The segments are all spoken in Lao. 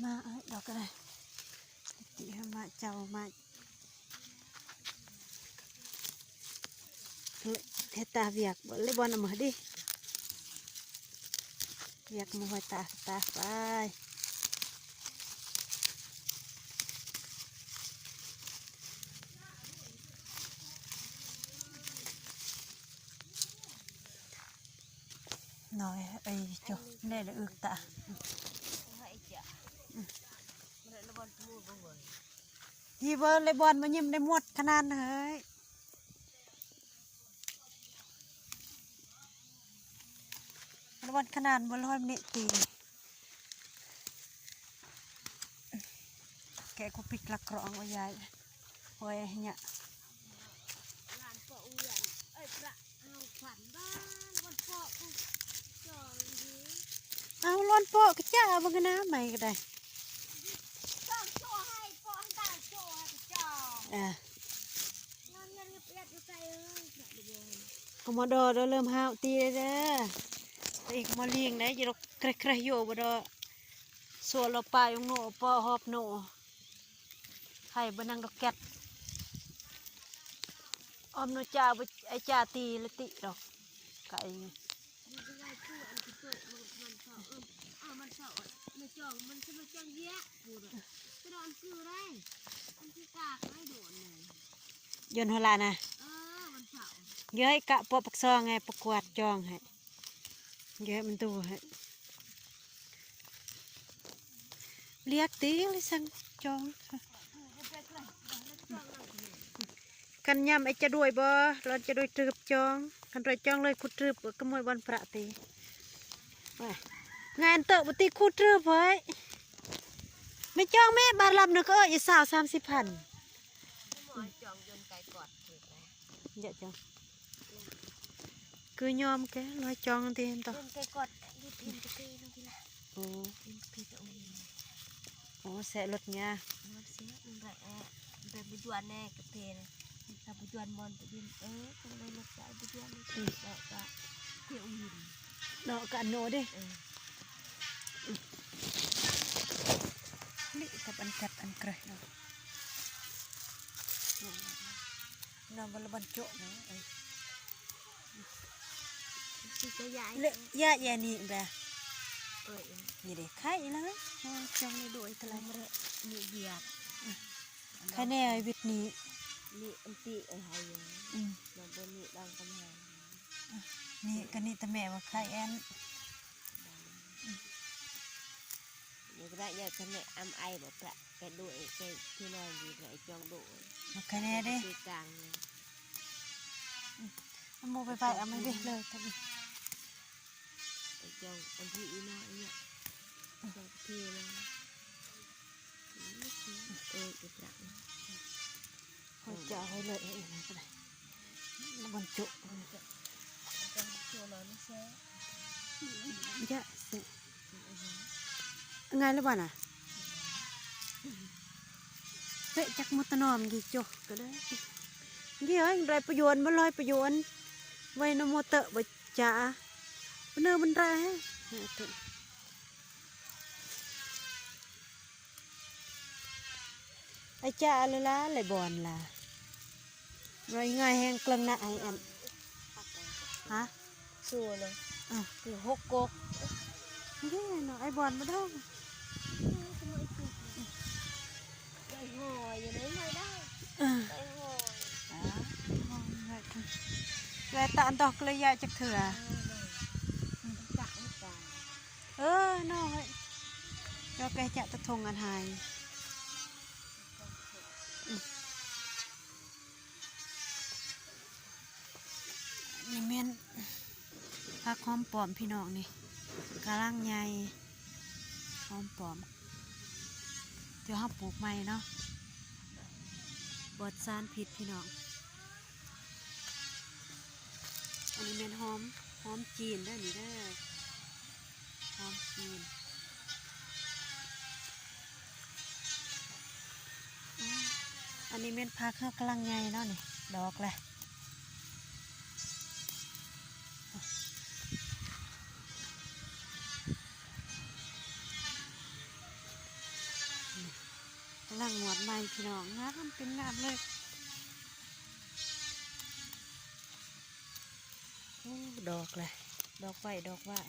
ມາເອີຍ ດອກກະໄດ້ ຕິເອົາມາເຈົ້າມາ ເຮັດຕາວຽກ ເລີຍບ່ອນເອົາມາດິ ວຽກມາຫ້ອຍຕາ ຕາໄປ. ນ້ອຍເອີຍ ໂຈະ ແນ່ລະອຶກຕາ ຮີເບີເລບອນມາຍິ້ມໄດ້ໝົດຂະໜາດເຮີ້ຍ ລະວັນຂະໜາດບໍ່ຮ້ອຍມະນິຕີ ແກະກູປິກລັກກຣອງວ່າຍາຍ ໂອ້ຍ ເນຍ ເອົາລອນໂປະກະຈ້າເບິ່ງນະ ໃໝ່ກະໄດ້ ອາ ກະມາດໍ ເລີ່ມຫ້າວຕີເດີ ອີກມາລີງໄດ້ ຢາດອກແຄຣໆຢູ່ບໍ່ດໍ ຊົ່ວລະປາຍົງໂນ ປໍຮອບໂນ ໃຫ້ບໍ່ນັ່ງດອກແກັດ ອອມໂນຈາ ໄອ້ຈາຕີລະຕິດອກ ກະອີ ຢອນຫົວລານະ ເອີ ເຢີ້ຍກະປົກປັກຊອງໃຫ້ ປະກວດຈອງໃຫ້ ເຢີ້ຍມັນດູໃຫ້ ລຽກຕິ ລະສັງຈອງ ຄັນຍາມໄອ້ຈະດ້ວຍບໍ່ ລອນຈະດ້ວຍຕຶບຈອງ ຄັນຕວຍຈອງເລີຍຄູຕຶບ ກະມວຍບ່ອນພະຕິ ງ່າຍອັນເຕີບບໍ່ຕິ ຄູຕຶບເຮີ້ຍ ແມ່ຈອງແມ່ ບາດລຳນະກະເອີຍ ອີສາວສາມສິບພັນ ຈອງ ເຢາະຈັງ ຄືຍອມແກ ລອຍຈອງຕິເຫັນຕໍ່ ໂອ້ ໂອ້ ແຊະລົດຍາ ແບບບໍ່ຢວນແນ່ກະເພ ຖ້າບໍ່ຢວນມອນໄປດິນ ເອີ ກະເລີຍລົດກະບໍ່ຢວນ ອືມ ແບບກະ ເພອຸຍິນ ເນາະ ກະອັນໂນເດ້ ເອີ ນີ້ກັບອັນກັດອັນເກຣະເນາະ ນຳບໍ່ລະບັນໂຈະເນາະ ເອີ ຊິກະຢາຍ ເລະ ຢາຍແຍນີ້ແບ ເອີ ນີ້ເດ້ ໄຂ່ລະ ໂອ້ຍ ຈອງນີ້ໂດຍຕະລາຍ ນີ້ບຽດ ອື ໄຂ່ແນ່ວິດນີ້ ນີ້ອັນຕິເອີຍ ອື ມັນບໍ່ມີດອງກຳແພງ ນີ້ກະນີ້ຕະແມ່ວ່າໄຂ່ແອ່ນ ອື ຢາກໄດ້ ຢາກທຳໃຫ້ອຳໄອບໍ່ປະ ແກະດູໄອ ແກະທີ່ນອນຢູ່ ໄອຈອງດູ ມາຄະແນເດ້ ຄືກາງ ອື ເອົາໝູ່ໄປໄປ ເອົາມາເດ້ເລີຍ ໄອຈອງ ອັນທີ່ອີນາ ອັນເນີ້ຍ ຈອງທີ່ນາ ເອີ ອີກລະ ເຮົາຈະເອົາໃຫ້ເລີຍ ເອີ ອັນນັ້ນກະໄດ້ ລະບັນໂຈະ ຈະເອົາໃຫ້ເລີຍ ແຊະ ງ່າຍລະບໍ່ນະ ເປະຈັກມົດຕະໜອມກີໂຈະກະໄດ້ ກີເອີຍ ໄດ້ປະໂຫຍດ ບໍ່ລອຍປະໂຫຍດ ໄວ້ນຳມົດເຕີບ ຈາ ປະເນີມັນໄດ້ ອາຈາລະລາ ລະບອນລາ ລອຍງ່າຍແຮງເກິ່ງນະ ໄອອັນ ຮະ ຊູເນາະ ອື ຄືຫົກກົກ ນີ້ເນາະ ໄອບອນມາເດີ ໄດ້ຫອຍຢູ່ເດ້ ໄດ້ ເອີ ໄດ້ຫອຍ ອາ ເອື້ອຍຕານດອກເລີຍຢາກຈັກເທື່ອ ເອີ ເນາະ ເຈົ້າແກຈະຕະທົງອັນຫາຍ ອື ນີ້ແມ່ນຜັກຫອມປ້ອມພີ່ນ້ອງ ນີ້ກຳລັງໃຫຍ່ ຫອມປ້ອມ ທີ່ເຮົາປູກໃໝ່ເນາະ ປອດສານພິດພີ່ນ້ອງ ອັນນີ້ແມ່ນຫອມ ຫອມຈີນເດີນີ້ເດີ ຫອມຈີນ ອືມ ອັນນີ້ແມ່ນຜັກເຮົາກຳລັງໃຫຍ່ເນາະນີ້ ດອກລະ ອືມ. ກຳລັງງວດໃໝ່ພີ່ນ້ອງ ງາມເປັນງາມເລີຍ. ໂອ້ ດອກແຫຼະ ດອກໄວ້ດອກວ່າ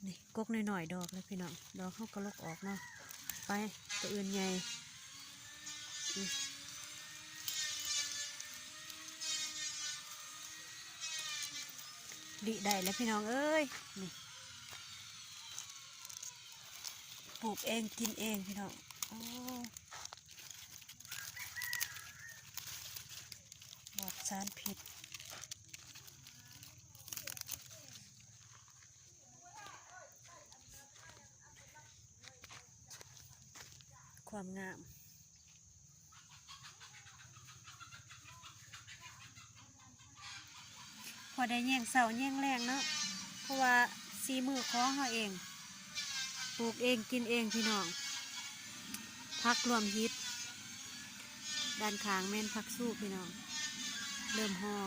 ນີ້ ກົກນ້ອຍໆ ດອກແລ້ວພີ່ນ້ອງ ດອກເຮົາກໍລົກອອກເນາະ ໄປ ໂຕອື່ນໃຫຍ່ ນີ້ ລິໄດ້ແລ້ວພີ່ນ້ອງເອີຍ ນີ້ ປູກເອງກິນເອງພີ່ນ້ອງ ໂອ້ ປອດສານພິດ. ຄວາມງາມ ພໍໄດ້ແຍງເຊົ້າແຍງແລງເນາະ ເພາະວ່າສີມືຂອງເຮົາເອງ ປູກເອງກິນເອງພີ່ນ້ອງ ຜັກລວມຮິດ ດ້ານຂ້າງແມ່ນຜັກຊູພີ່ນ້ອງ ເລີ່ມຫໍ່.